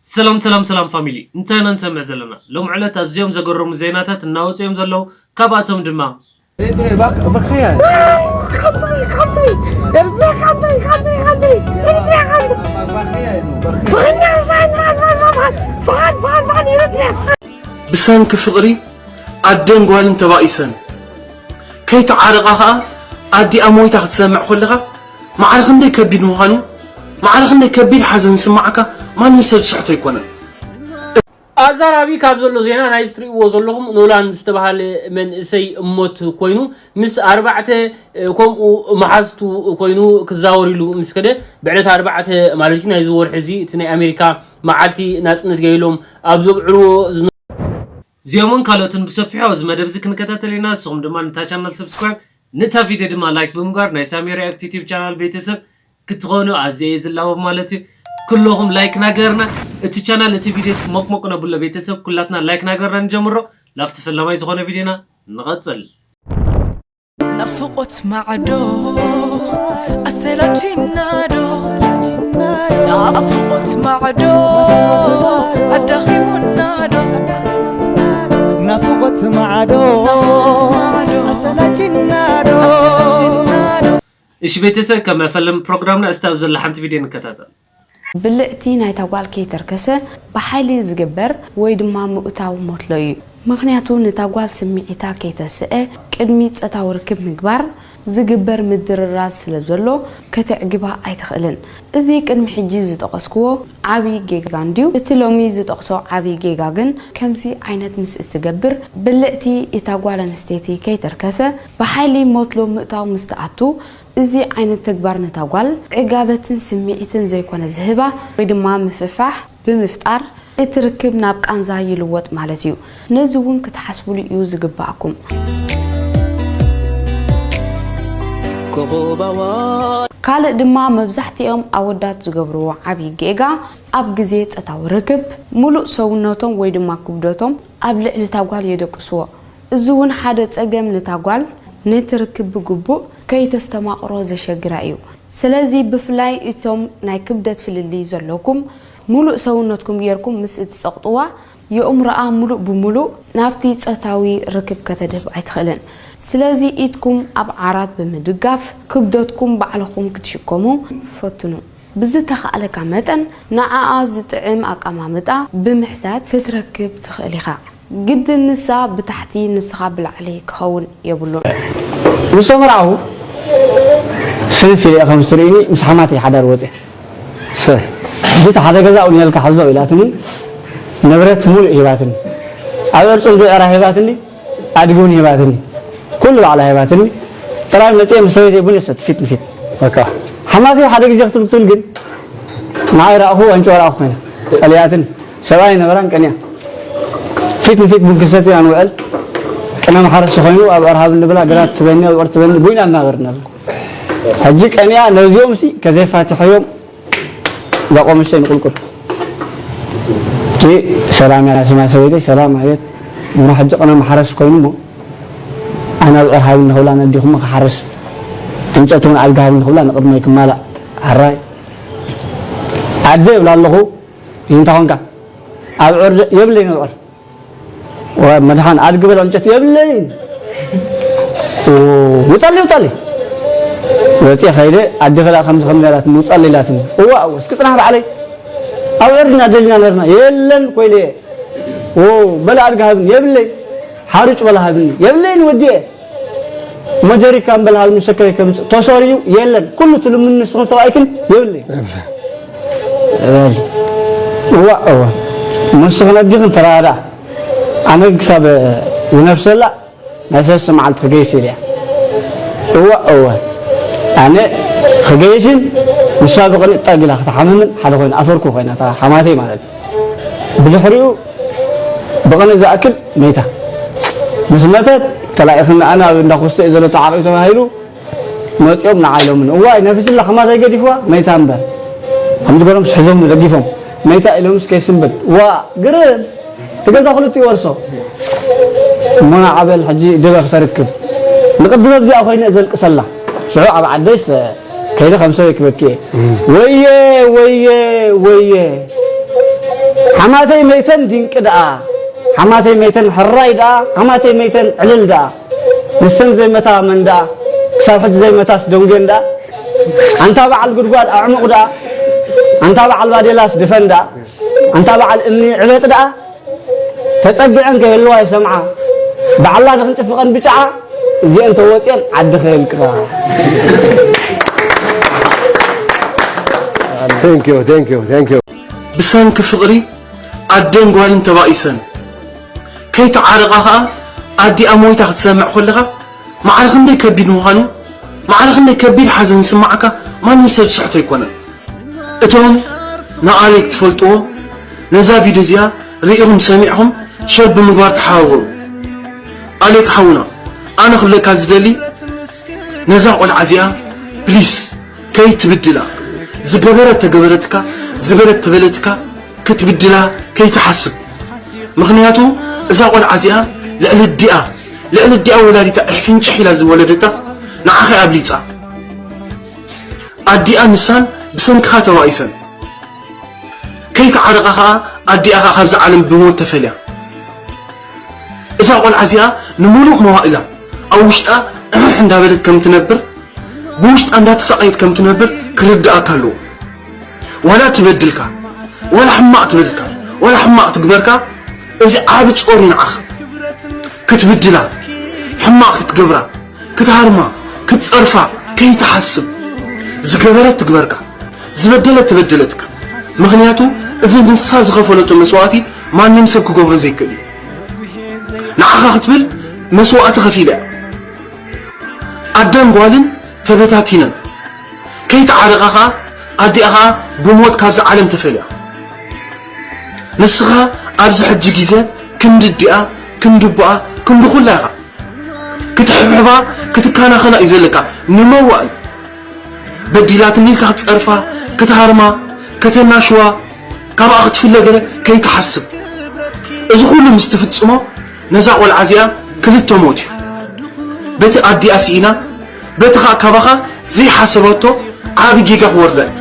ሰላም ሰላም ሰላም ፋሚሊ፣ እንታይ ኢና ንሰምዕ ዘለና? ሎም ዕለት ኣዝዮም ዘገረሙ ዜናታት እናወፁ እዮም ዘለዉ። ካብኣቶም ድማ ብሰንኪ ፍቕሪ ኣደን ጓልን ተባኢሰን ከይተዓረቓ ኸኣ ኣዲኣ ሞይታ ክትሰምዕ ከለኻ ማዕረ ክንደይ ከቢድ ምዃኑ፣ ማዕረ ክንደይ ከቢድ ሓዘን ዝስምዓካ ማንም ሰብ ዝስሕቶ ኣይኮነን። ኣዛራቢ ካብ ዘሎ ዜና ናይ ትርእይዎ ዘለኹም ኖላን ዝተባሃለ መንእሰይ ሞት ኮይኑ ምስ ኣርባዕተ ከምኡ መሓዝቱ ኮይኑ ክዛወር ኢሉ ምስ ከደ ብዕለት ኣርባዕተ ማለት እዩ ናይዚ ወርሒ እዚ እቲ ናይ ኣሜሪካ መዓልቲ ናፅነት ገይሎም ኣብ ዘብዕልዎ ዝነ እዚኦምን ካልኦትን ብሰፊሑ ኣብዚ መደብ እዚ ክንከታተል ኢና። ንስኹም ድማ ነታ ቻናል ሰብስክራይብ፣ ነታ ቪድዮ ድማ ላይክ ብምግባር ናይ ሳሚ ሪያክት ዩቲብ ቻናል ቤተሰብ ክትኾኑ ኣዝየ እየ ዝላቦ ማለት እዩ። ኩለኹም ላይክ ናገርና እቲ ቻናል እቲ ቪድዮስ ሞቅ ሞቅ ነብሎ ቤተሰብ ኩላትና ላይክ ናገርና ንጀምሮ። ላፍቲ ፈላማይ ዝኾነ ቪድዮና ንቐጽል። ናፍቆት ማዕዶ ኣሰላችናዶ ናፍቆት ማዕዶ ኣዳኺሙናዶ ናፍቆት ማዕዶ ናፍቆት ማዕዶ ኣሰላችናዶ ኣሰላችናዶ እሺ ቤተሰብ ከመፈለም ፕሮግራምና እስታብ ዘላ ሓንቲ ቪድዮ ንከታተል። ብልዕቲ ናይታ ጓል ከይተርከሰ ብሓይሊ ዝግበር ወይ ድማ ምእታው ሞትሎ እዩ። ምኽንያቱ ነታ ጓል ስምዒታ ከይተስአ ቅድሚ ጾታዊ ርክብ ምግባር ዝግበር ምድርራዝ ስለ ዘሎ ከተዕግባ ኣይትኽእልን። እዚ ቅድሚ ሕጂ ዝጠቐስክዎ ዓቢ ጌጋ እንድዩ። እቲ ሎሚ ዝጠቕሶ ዓቢ ጌጋ ግን ከምዚ ዓይነት ምስ እትገብር ብልዕቲ እታ ጓል ኣንስተይቲ ከይተርከሰ ብሓይሊ ሞትሎ ምእታው ምስ ትኣቱ እዚ ዓይነት ተግባር ነታ ጓል ዕጋበትን ስምዒትን ዘይኮነ ዝህባ ወይ ድማ ምፍሕፋሕ ብምፍጣር እቲ ርክብ ናብ ቃንዛ ይልወጥ ማለት እዩ። ነዚ እውን ክትሓስብሉ እዩ ዝግባኣኩም። ካልእ ድማ መብዛሕትኦም ኣወዳት ዝገብርዎ ዓብዪ ጌጋ ኣብ ግዜ ጾታዊ ርክብ ሙሉእ ሰውነቶም ወይ ድማ ክብደቶም ኣብ ልዕሊ እታ ጓል የደቅስዎ። እዚ እውን ሓደ ጸገም ነታ ጓል ነቲ ርክብ ብግቡእ ከይተስተማቕሮ ዘሸግራ እዩ። ስለዚ ብፍላይ እቶም ናይ ክብደት ፍልልይ ዘለኩም ሙሉእ ሰውነትኩም ጌርኩም ምስ እትጸቕጥዋ የእምሮኣ ሙሉእ ብሙሉእ ናብቲ ጾታዊ ርክብ ከተድህብ ኣይትኽእልን። ስለዚ ኢድኩም ኣብ ዓራት ብምድጋፍ ክብደትኩም ባዕልኹም ክትሽከሙ ፈትኑ። ብዝተኻእለካ መጠን ንዓኣ ዝጥዕም ኣቀማምጣ ብምሕታት ክትረክብ ትኽእል ኢኻ። ግድን ንሳ ብታሕቲ ንስኻ ብላዕሊ ክኸውን የብሉን። ምስ ተመርዓኹ ስንፍ ኢለ እየ ከም ዝትርእዩኒ ምስ ሓማተይ ሓዳር ወፅየ። ሰይ እቲ ሓደ ገዛ እውን ነልካ ሓዞ ኢላትኒ ንብረት ሙሉእ ሂባትኒ ኣብ ዕርፁ እንዶ ዕራ ሂባትኒ ኣድጊ እውን ሂባትኒ ኩሉ ባዕላ ሂባትኒ ጥራይ መፅየ ምስ ሰበይተይ ቡን የሰት ፊት ንፊት በቃ ሓማተይ ሓደ ግዜ ክትብል ትብል ግን ንዓይ ረኣኹ ኣንጭዋ ረኣኹ ኮይና ፀሊኣትኒ ሰብኣይ ነበራን ቀንያ ፊት ንፊት ቡን ክንሰቲ ኢና ንውዕል ቅነ ማሕረስ ኮይኑ ኣብ ዕርሃብ እንብላ ግራት ትበኒ ኣብ ዕር ትበኒ ቡይና እናበርና ሕጂ ቀንያ ነዚኦም ሲ ከዘይፋትሐዮም እዛ ቆመሽተይ ንቁልቁል እቲ ሰላም እያ ስማ ሰበይተይ ሰላም ኣየት ምሮ ሕጂ ቅነ ማሕረስ ኮይኑ እሞ ኣነ ኣብ ዕርሃብ እንክብላ ነዲኹሞ ክሓርስ ዕንጨቲ እውን ኣድጊ ሃብ እንክብላ ንቅድመይ ክማላእ ሕራይ ኣደ ይብላ ኣለኹ እንታይ ኮንካ ኣብ ዕር የብለይ ንብዕር መድሓን ኣድጊ በል ዕንጨቲ የብለይን ውፃለይ ውፃለይ ወፂ ከይደ ኣዴ ከዳ ከምዚ ከምዚ ኢላትኒ ውፃለይ ኢላትኒ እዋ እወ እስኪ ፅናሕ ባዕለይ ኣብ ዕርድና ደሊና ነርና የለን ኮይለ በለ ኣድጊ ሃብኒ የብለይ ሓሩጭ በለ ሃብኒ የብለይን ወዲኤ እሞ ጀሪካን በል ሃብኒ ሰከይ ከምፅእ ተሰሪዩ የለን ኩሉ ትልምኒ ንስኽን ሰብኣይክን የብለይ እዋ እዋ ንስኽን ኣዲኽን ተረዳኣ ኣነ ክሳብ ዝነፍሰላ ናይ ሰለስተ መዓልቲ ክገይስ ኢለ እያ እዋ እዋ ኣነ ክገይስን ንሳ ብቕንጣ ጊላ ክትሓምምን ሓደ ኮይኑ ኣፈርኩ ኮይና እታ ሓማተይ ማለት እዩ ብድሕሪኡ ብቕንእ ዝኣክል መይታ ምስ መተት ተላኢኽና ኣነ ኣብ እንዳ ኮስተ እዩ ዘሎ ተዓቒ ተባሂሉ መፂኦም ንዓ ኢሎምኒ እዋይ ነፍስላ ከማታይ ገዲፍዋ መይታ እምበር ከምዚ ገሮም ስሕዞም ደጊፎም መይታ ኢሎምስ ከይስንብድ ዋ ግርም እቲ ገዛ ክልቲኡ ወርሶ እሞ ንዓ በል ሕጂ ድበ ክተርክብ ንቕድመ ኣብዚኣ ኮይነ ዘልቅሰላ ሽዑ ኣብ ዓደይስ ከይደ ከም ሰበይ ክበኪ እየ ወየ ወየ ወየ ሓማተይ መይተን ድንቂ ደኣ፣ ሓማተይ መይተን ሕራይ ደኣ፣ ሓማተይ መይተን ዕልል ደኣ። ንሰን ዘይመታ መን ደኣ፣ ክሳብ ሕጂ ዘይመታስ ደንጎየን ደኣ። ኣንታ በዓል ጉድጓድ ኣዕሙቕ ደኣ፣ ኣንታ በዓል ባዴላስ ድፈን ደኣ፣ ኣንታ በዓል እምኒ ዕበጥ ደኣ። ተጸጊዐን ከይህልዋ ይሰምዓ፣ በዓላ ድኽንጭፍቐን ብጫዓ። እዚአን ተወፅየን ዓዲ ከየልቅቓ። Thank you, thank you, thank you. ብሰንኪ ፍቕሪ ኣደን ጓልን ተባኢሰን ከይተዓረቓ ኸኣ ኣዲኣ ሞይታ ክትሰምዕ ከለኻ ማዕረ ክንደይ ከቢድ ምዃኑ ማዕረ ክንደይ ከቢድ ሓዘን ዝስምዓካ ማንም ሰብ ዝስሕቶ ኣይኮነን። እቶም ንኣሌክ ትፈልጥዎ ነዛ ቪድዮ እዚኣ ርኢኹም ሰሚዕኹም ሸር ብምግባር ተሓባበሩ። ኣሌክ ሓውና ኣነ ክብለካ ዝደሊ ነዛ ቆልዓ እዚኣ ፕሊስ ከይትብድላ ዝገበረት ተገበረትካ ዝበለት ተበለትካ ክትብድላ ከይትሓስብ። ምኽንያቱ እዛ ቆልዓ እዚኣ ልዕሊ ኣዲኣ ልዕሊ ኣዲኣ ወላዲታ ኣሕፍንጭሕ ኢላ ዝወለደታ ንዓኻ እያ ኣብሊጻ። ኣዲኣ ንሳን ብሰንክኻ ተባኢሰን። ከይተዓረቓ ኸኣ ኣዲኣ ኸኣ ካብዛ ዓለም ብሞት ተፈልያ። እዛ ቆልዓ እዚኣ ንምሉእ መዋእላ ኣብ ውሽጣ ዕሕሕ እንዳበለት ከም ትነብር ብውሽጣ እንዳተሳቐየት ከም ትነብር ክርድኣካ ኣለዎ። ዋላ ትበድልካ ዋላ ሕማቕ ትበልካ ዋላ ሕማቕ ትግበርካ እዚ ዓቢ ጾር እዩ ንዓኻ። ክትብድላ ሕማቕ ክትገብራ ክትሃርማ ክትጸርፋ ከይትሓስብ ዝገበረት ትግበርካ ዝበደለት ትበደለትካ ምኽንያቱ እዚ ንሳ ዝኸፈለቶ መስዋእቲ ማንም ሰብ ክገብሮ ዘይክእል እዩ ንዓኻ ክትብል መስዋእቲ ከፊላ እያ ኣደን ጓልን ተበታቲነን ከይተዓረቓ ኸኣ ኣዲኣ ኸኣ ብሞት ካብዛ ዓለም ተፈልያ ንስኻ ኣብዚ ሕጂ ግዜ ክንዲ ኣዲኣ ክንዲ ኣቦኣ ክንዲ ኩላ ኢኻ ክትሕብሕባ ክትከናኸና እዩ ዘለካ ንመዋእል በዲላትኒ ኢልካ ክትፀርፋ ክትሃርማ ከተናሽዋ ካብኣ ክትፍለ ገለ ከይትሓስብ እዚ ኩሉ ምስ ትፍፅሞ ነዛ ቆልዓ እዚኣ ክልተ ሞት እዩ በቲ ኣዲኣ ስኢና በቲ ከዓ ካባኻ ዘይሓሰበቶ ዓቢ ጌጋ ክወርዳ እዩ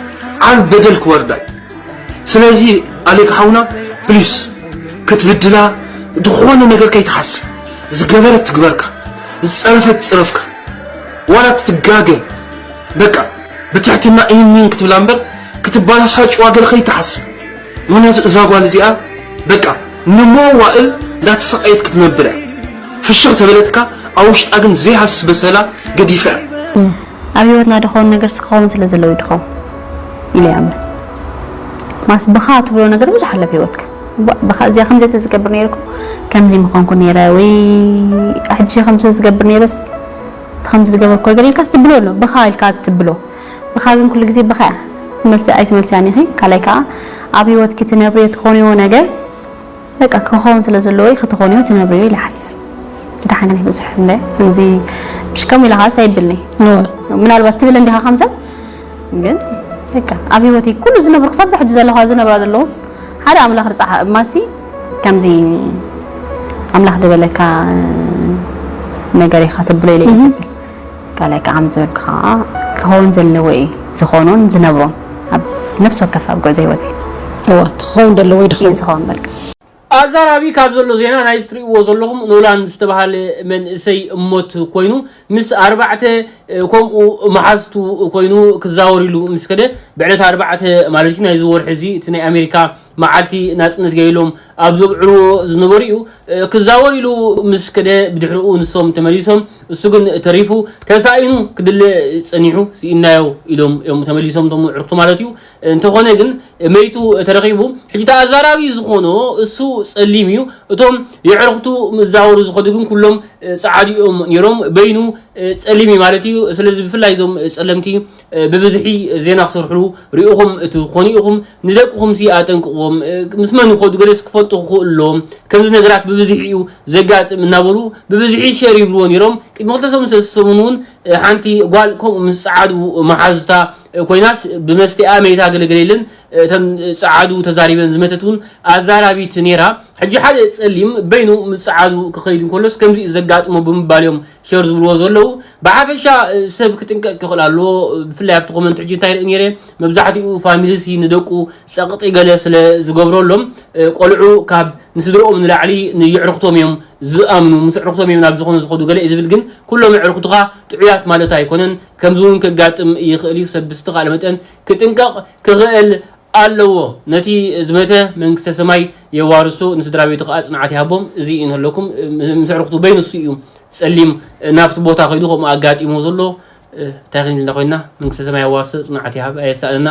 ዓቢ በደል ክወርዳ እዩ ስለዚ ኣሌክ ሓውና ፕሊስ ክትብድላ ዝኾነ ነገር ከይትሓስብ ዝገበረት ትግበርካ ዝፀረፈት ትፅረፍካ ዋላ ትትጋገ በቃ ብትሕትና ኢኒን ክትብላ እምበር ክትባላሻጭዋ ገለ ከይትሓስብ ምክንያቱ እዛ ጓል እዚኣ በቃ ንመዋእል እንዳተሰቃየት ክትነብር እያ ፍሽኽ ተበለትካ ኣብ ውሽጣ ግን ዘይሃስስ በሰላ ገዲፋ እያ ኣብ ህይወትና ድኸውን ነገር ክኸውን ስለ ዘለዎ እዩ ድኸውን ኢለ ይኣምን ማስ ብኻ ትብሎ ነገር ብዙሕ ኣሎ ኣብ ህይወትካ ብኻ እዚኣ ከምዚ ተዝገብር ነይርኩ ከምዚ ምኾንኩ ነይረ ወይ ሕጂ ከምዚ ዝገብር ነይረስ ከምዚ ዝገበርኩ ነገር ኢልካ ትብሎ ኣሎ ብኻ ኢልካ ትብሎ ብኻ ግን ኩሉ ግዜ ብኻ እያ ትመልሲ ኣይትመልስያን ኢኺ ካልኣይ ከዓ ኣብ ህይወትኪ ትነብርዮ ትኾንዮ ነገር በቃ ክኸውን ስለ ዘለዎ እዩ ክትኾንዮ ትነብርዮ ኢለ ሓስብ ዝደሓነ ብዙሕ እንደ ከምዚ ምሽ ከምኡ ኢለ ከዓስ ኣይብልኒ ምናልባት ትብል እንዲኻ ከምሰብ ግን በቃ ኣብ ህይወተይ ኩሉ ዝነብሩ ክሳብ ሕጂ ዘለኻ ዝነብራ ዘለኹስ ሓደ ኣምላኽ ርፃ ማሲ ከምዚ ኣምላኽ ዝበለካ ነገር ኢኻ ትብሎ ኢለ ይብል ካልኣይ ከዓ ምዝበልካ ከዓ ክኸውን ዘለዎ እዩ ዝኾኖን ዝነብሮን ኣብ ነፍሲ ወከፍ ኣብ ጉዕዞ ህይወተይ እዋ ትኸውን ዘለዎ እዩ ድኸውን ዝኸውን በልካ ኣዛራቢ ካብ ዘሎ ዜና ናይ ትርእይዎ ዘለኹም ኖላን ዝተባሃለ መንእሰይ ሞት ኮይኑ ምስ ኣርባዕተ ከምኡ መሓዝቱ ኮይኑ ክዛወር ኢሉ ምስ ከደ ብዕለት ኣርባዕተ ማለት እዩ ናይዚ ወርሒ እዚ እቲ ናይ ኣሜሪካ መዓልቲ ናጽነት ገይሎም ኣብ ዘብዕልዎ ዝነበሩ እዩ ክዛወር ኢሉ ምስ ከደ ብድሕሪኡ ንሶም ተመሊሶም እሱ ግን ተሪፉ ተሳኢኑ ክድለ ጸኒሑ ስኢናዮ ኢሎም እዮም ተመሊሶም ቶም ዕርክቱ ማለት እዩ እንተኾነ ግን መይቱ ተረኺቡ ሕጂ ተኣዛራቢ ዝኾኖ እሱ ጸሊም እዩ እቶም የዕርክቱ ምዛወሩ ዝኾዱ ግን ኩሎም ጸዓዱ እዮም ነይሮም በይኑ ጸሊም እዩ ማለት እዩ ስለዚ ብፍላይ እዞም ጸለምቲ ብብዝሒ ዜና ክሰርሕሉ ርኢኹም እቲ ኮኑ ኢኹም ንደቅኹም ሲ ኣጠንቅቕዎም ምስ መን ይኸዱ ገለስ ክፈልጡ ክኽእሉ ኣለዎም ከምዚ ነገራት ብብዝሒ እዩ ዘጋጥም እናበሉ ብብዝሒ ሸር ይብልዎ ነይሮም ቅድሚ ክልተ ሰሙን ሰለስተ ሰሙን እውን ሓንቲ ጓል ከምኡ ምስ ጸዓዱ መሓዙታ ኮይናስ ብመስትኣ መይታ ገለገለ የለን። እተን ጸዓዱ ተዛሪበን ዝመተት እውን ኣዛራቢት ነይራ። ሕጂ ሓደ ጸሊም በይኑ ምስ ጸዓዱ ክኸይድ እንከሎስ ከምዚ እዩ ዘጋጥሞ ብምባል እዮም ሸር ዝብልዎ ዘለዉ። ብሓፈሻ ሰብ ክጥንቀቕ ክኽእል ኣለዎ። ብፍላይ ኣብቲ ኮመንት ሕጂ እንታይ ርኢ ነይረ፣ መብዛሕትኡ ፋሚሊ ሲ ንደቁ ጸቕጢ ገለ ስለ ዝገብረሎም ቆልዑ ካብ ንስድርኦም ንላዕሊ ንየዕርኽቶም እዮም ዝኣምኑ። ምስ ኣዕርኽቶም እዮም ናብ ዝኾነ ዝኸዱ ገለ እዩ ዝብል፣ ግን ኩሎም ኣዕርኽትኻ ጥዑያት ማለት ኣይኮነን። ከምዚ እውን ከጋጥም ይኽእል እዩ። ሰብ ብዝተኻእለ መጠን ክጥንቀቕ ክኽእል ኣለዎ። ነቲ ዝመተ መንግስተ ሰማይ የዋርሶ፣ ንስድራ ቤቱ ከዓ ጽንዓት ይሃቦም። እዚ እዩ ንህለኩም። ምስ ኣዕርኽቱ በይኑ እሱ እዩ ጸሊም ናብቲ ቦታ ከይዱ ከምኡ ኣጋጢሞ ዘሎ። እንታይ ክንብል ኮይና፣ መንግስተ ሰማይ የዋርሶ፣ ጽንዓት ይሃብ፣ ኣየሳእነና።